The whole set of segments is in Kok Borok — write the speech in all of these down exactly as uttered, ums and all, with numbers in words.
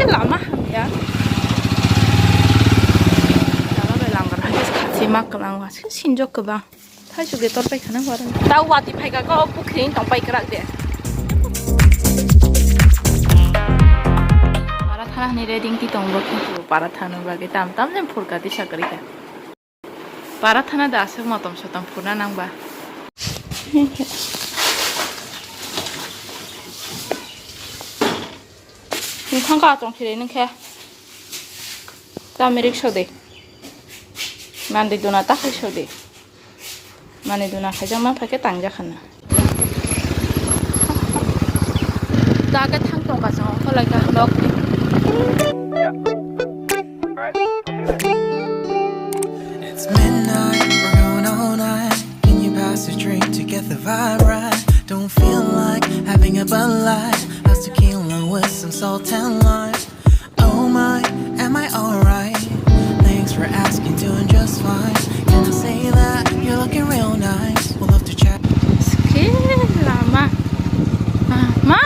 Lama hamya. Lama bai langar hai khe khatwi ma kwlang wa se sinjok kwbang. Thaisuk de tor pai khana warung. Ta wati phai ka ko pukhri tong pai kwrak de. Para thana ni reading ti tong bo. Para thana bagwi tam tam jen phurka ti sakri ka. Para thana da aswk motom sotom phurna nangba. Nokha ka tong thire nokhe. Tami rik sode. Mandi duna ta khai sode. Mani duna khaijak ma phaikhe tangjak khana. Dage thang tongka chwng kholai ka nok. It's midnight, we're going all night. Can you pass a drink to get the vibe right? Don't feel like having a Bud Light. How's tequila with some salt and lime? Oh my, am I alright? Thanks for asking, doing just fine. Can I say that you're looking real nice? We'll love to chat. Skin lama. Ah, ma?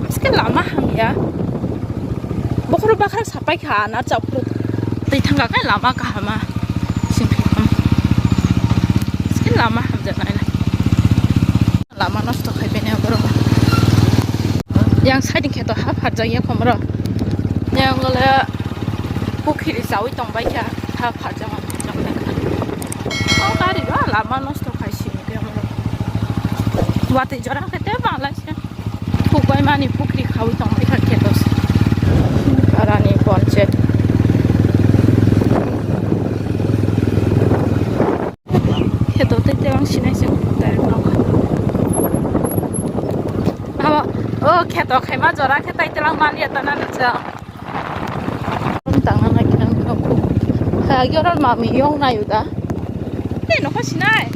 Skin lama hamya. Bokhoro bakhra sapai kha na chapru. Tei thangka kai lama kahama. Skin lama hamjaknai. Lama nosto khai bini borok. Yang side khe to ha pharjak ya khomro. Yang le pukhiri chawi tong bai kha ha pharjak ma pharjak nai kha. O gari ba lama nosto khai si ni khomro. Watwi jora khe te bang lai se. Thuk bai mani pukhiri khawi tong bai kha khe to se. Arani ponche. Kheto tei tei ang sinai se direct nokha. Abo, o kheto khaima jora khe tai telang maliya ta nani cha. Tang na nai kinang nokho. Ha, yoral mami yong nayu da. Tei nokho sinai.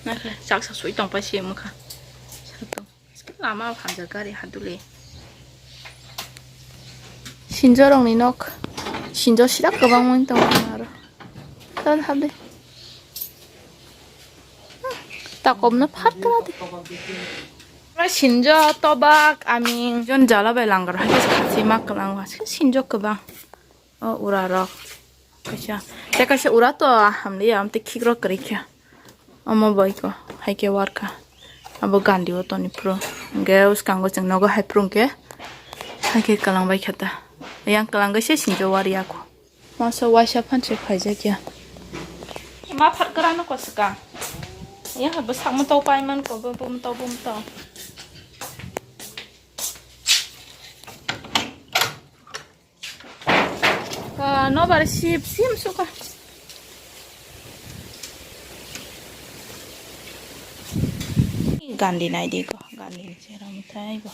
Nakhe, chaksa sui tongpai se wngkha. Lama o hamjak gari hadule. Sinjo rokni nok. Sinjo sirak kwbangma wng tongo aro. Tal hade. Takomno phat kwladi. Sinjo tobak aming jon jala bai langar hai khe sachi mak kwlang sinjo kwbang. O ura rok. Kaisa. Te kaisa ura to hamliya amte khikrok kwrwi kha. Omo bai ko hai khe warkha. Abo gandi o toni phuru. Hwnkhe uskango chwng nogo hai phuru hwnkhe. Hai khe kwlang bai kha ta. Yang kwlang khe se sinjo wari ya ko. Masa waisa phan se phaijak ya. Ma phar kwrang no ko swkang. Yang hai bwsak mwtau pai man ko bo mwtau bo mwtau. Ah, no bar sip sim suka. Gandi nai di ko, gandi ni chera mutai bo.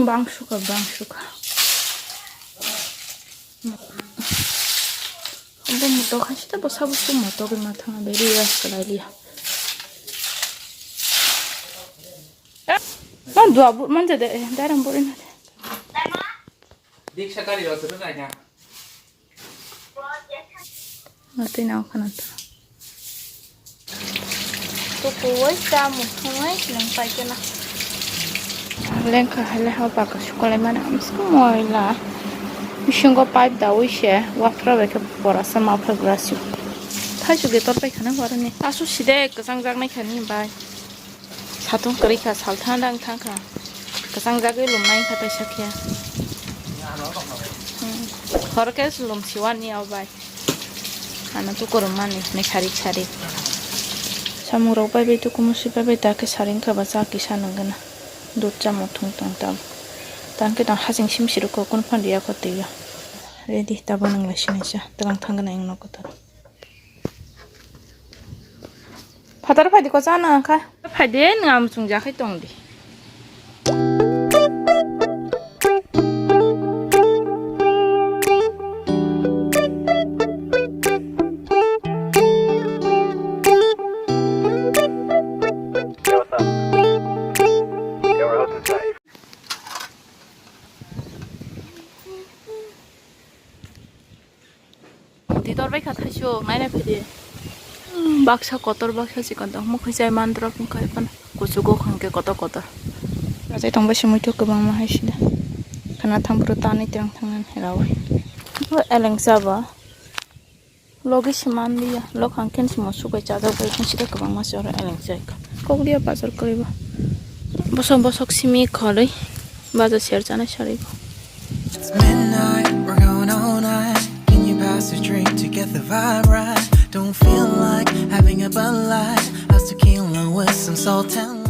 Bang suka, bang suka. Bo moto khaisi ta bwsa bwswk moto gwi ma thangna beri ya kwlai liya. Ma dua bu manja de, eh, darang buri na de. Diksa kari rok se nai na. Matwi nang khana ta. Tukuwi cha muthungwi nang paikhe na. Lengkha hai le ha baka sukolai mani amsuk moila. Bisingo pipe dawi se wafra bai khe borasa ma phagra su. Thaisu ge tor pai khana warani. Asu side kwchang jak nai khani bai. Satung kwrwi kha, sal thang dang thang kha. Kwchang jagwi lum nai kha taisa khe. Hmm. Hor khe lum siwani au bai. Ano tukurum mani, ne sarik sarik. Samung rok bai bai tukumu si bai bai ta khe saring kha ba cha kisa nang gana. Dut cha muthung tong tam. Tang khe tang haching sim siruk ko kun phan riya ko twi ya. Ready ta bo nang lai sinaisa. Twlang thang gana eng nok kotor. Phatar phaidi ko chana kha. Phaidi nwng muchung jakhai tong di. Tor bai kha thaisuk, naina phidi. Hmm, baksa kotor, baksa chikon tong, mokhe chai mandrop wngkha ephano. Kuchugo khangke kotor kotor. Rajai tongbai se muitu kwbangma hai sida. Khana thampru tanwi twrang thangnani rawi. Bo elengsa ba. Logi se manliya. Lok hangkhen se mo sukai chajak bai khen sida kwbangma se oro elengsa kha. Kokliya bazar kwrwi bo. Bosok bosok simi khorwi. Bazar ser chana sarwi bo. It's midnight, we're going all night. Can you pass a drink to get the vibe right? Don't feel like having a Bud Light. How's tequila with some salt and